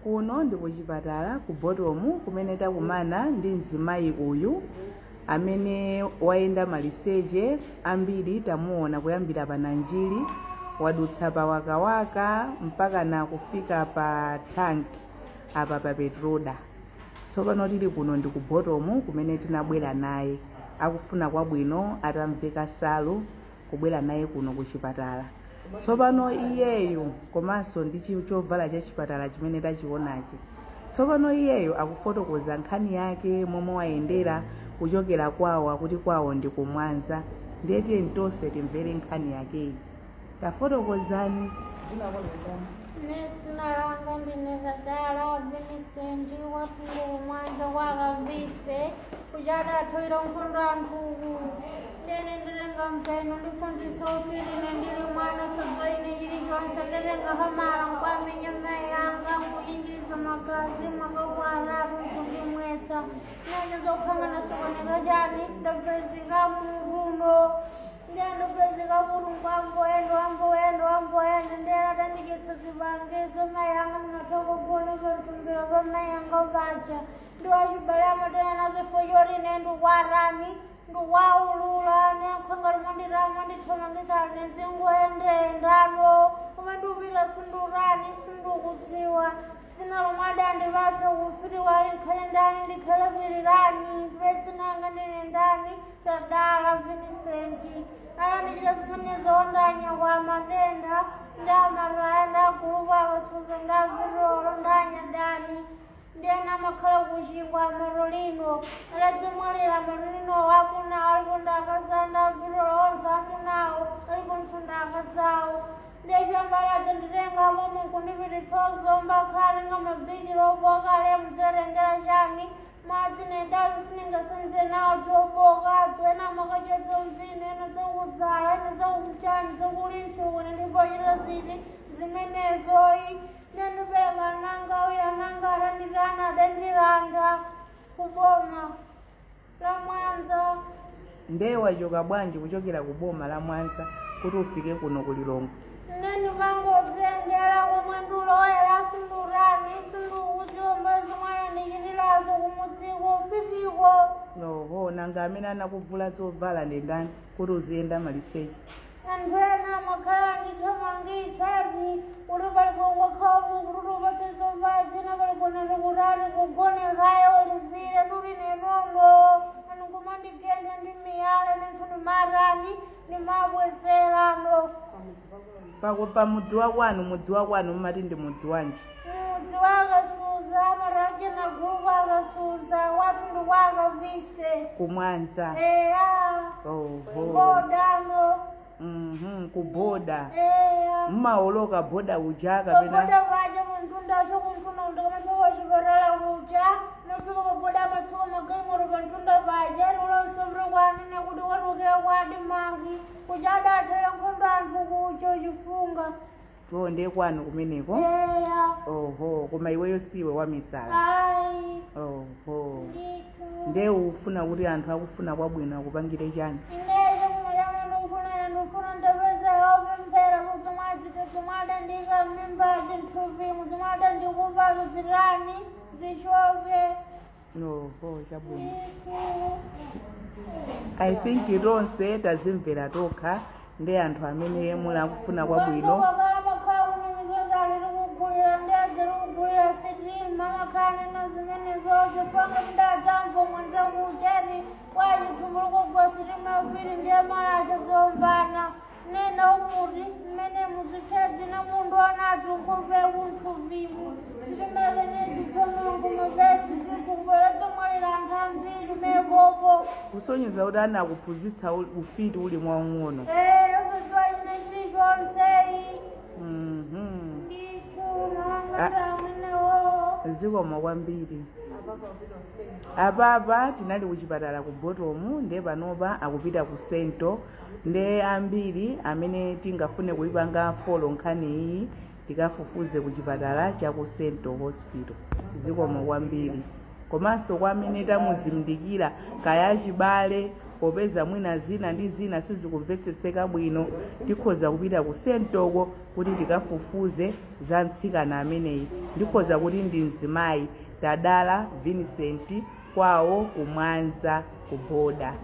Kuno ndi kuchipatala ku Bottom kumene takumana ndi mzimayi uyu amene wayenda maliseche ambiri. Tamuona kuyambira pa Nanjiri, wadutsa pa Wakawaka mpaka na kufika pa tanki apa pa Petroda. Tsopano tili kuno ndi ku Bottom kumene tinabwera naye akufuna kwabwino atamveka nsalu kubwera naye kuno ku chipatala. Tsopano iyeyu komanso ndi chovala cha chipatala chimene tachionachi. Tsopano iyeyu akufotokoza nkhani yake momwe wayendera kuchokera kwawo, akuti kwawo ndi ku Mwanza. Ndiye tiyeni tonse timvere nkhani yakeyi. Tafotokozani. Ine dzina langa ndine Tadala Vincent, kwathu Mwanza kwa Kavise, kuja adathawira nkhondo anthuku. Ndene nditenga mpeni ndiphunzitsa ufiti. Ine ndili mwana osadziwa ine chilichonse, ndatenga hamala nkwamenya mayi anga, nkuchinjiriza magazi makapu 3 nkundimwetsa. Nacho zokhanga nasokoneza chani, ndapezeka mutuno. Ndiye ndapezeka mutu wamboyenda, wamboyenda, wamboyenda. Ndiye atandidyetsa zipangizo mayi anga, ndimatha kugona pamtumbira pa mayi anga paja. Ndi wachibale amatena nazo ifo choti ine ndikwarani, ndikwaulula. Nekhanga limanditama ndithamangitsa, nezingoyendayendano koma ndikupita sindurani, sindikudziwa. Dzina lomwe adandipatsa kufiti wali nkhale ndani, ndikhale Kwirirani. Ndipe dzina langa ndine ndani? Tadala Vincent. Alandichita zimenezo ndanya kwa matenda ndi amataya ndi agulupu akasuza ndi avitolo ndi anyadani ndi ena amakhala kuchingwa amatolino. Atadzimwalira amatolino, amunawo alipo ndi akazawo, ndi avitolo onse amunawo aliponso ndi akazawo. Ndiye choyamba adzanditenga momwe nkundipititsa Zomba, khalenga mabikiro obokale mudzatengera chani madzi nendazo siningasenze nawo zobokazo. Ena amakadya zomvino, ena zakudzala, ena zakuchani, zakulinsho. Ine ndimbochita ziti zimenezoyi? Ndiye ndipereka ananga awiri. Ananga atanditana, adandilanda kuboma la Mwanza. Nde wachoka bwanji kuchokera ku boma la Mwanza kuti ufike kuno ku Lilongwe? Ine ndimangodzendera komwe ndulowera sindurani, sindikudziwa mbali zomwe anandichitirazo kumudziko ufitiko. Oho, nanga amene anakuvula zovala ndi ndani kuti uziyenda maliseche? Anthu ena amakhala andithamangitsadi kuti pali kuti upatse zovala zina, pali gonati kutali kugonekayo ulipire. Nduti nenono anu kumandigenda ndi miyala, nenso ndimatani, ndimabwezerano. Pako pa mudzi wa kwanu, mudzi wa kwanu mumati ndi mudzi wanji? Mudzi wakasuza, amarajena gulupu akasuza, kwathu ndi kwakavise. Kumwanza? Eya. Oho. Bodano. Kuboda? Eya. Mmawoloka boda uja kapena? Paboda paja kuntunda, kuntunda ndikamafika chipatala kuja, nafika paboda amatsuka magalimoto pantunda paja. Ulonse kwanene kuti watulukira kwadi mangi kuja adathera nkhondo anthu kucho chifunga. To, ndiye kwanu kumeneko? Eya. Oho, koma iweyo siwe wamisala? Ayi. Oho. Ndithu. Ndiye ufuna kuti anthu akufuna kwabwino akupangire chani? Ineyo kumwe yamwe ndikufuna, ndikufuna ndapeza opemphera kuti mwadzithu zomwe adandika m'mimbazi, mthupimu, zomwe adandikupazo zitani, zichoke. Oho, chabwino. Ndithu. I think tonse tazimvera tokha. Ndi anthu amene muli akufuna kwabwino. Makhala makhala kunamizoza tikugulira ndege, tikugulira sitima, makhala nena zimenezozo fanga mdadzamva mwenza kucheti kwachithumbu kugwa sitima ufiti. Ndiye malacha zombana nena umuti mmene muzipsa dzina munthu onati nkhope kunthupimu sitima kenezi tsonongo mapesi zikubwera zomwalira anthu ambiri mepopo. Kusonyeza kuti anakuphunzitsa ufiti uli mwaung'ono. Eh, usadziwa china chilichonseyi. Ndithu, malanga amenewo. Zikomo kwambiri. Apapa tinali kuchipatala ku Bottom, ndiye panopa akupita ku Sento. Ndiye ambiri amene tingafune kuipanga follow nkhani iyi, tikafufuze ku chipatala cha ku Sento Hospital. Zikomo kwambiri. Komanso kwa amene tamuzindikira, kaya achibale. Popeza mwina zina ndi zina sizikumvetsetseka bwino, tikhoza kupita ku sentoko kuti tikafufuze za mtsikana ameneyi. Ndikhoza kuti ndi mzimayi Tadala Vincent, kwawo kumwanza ku boda.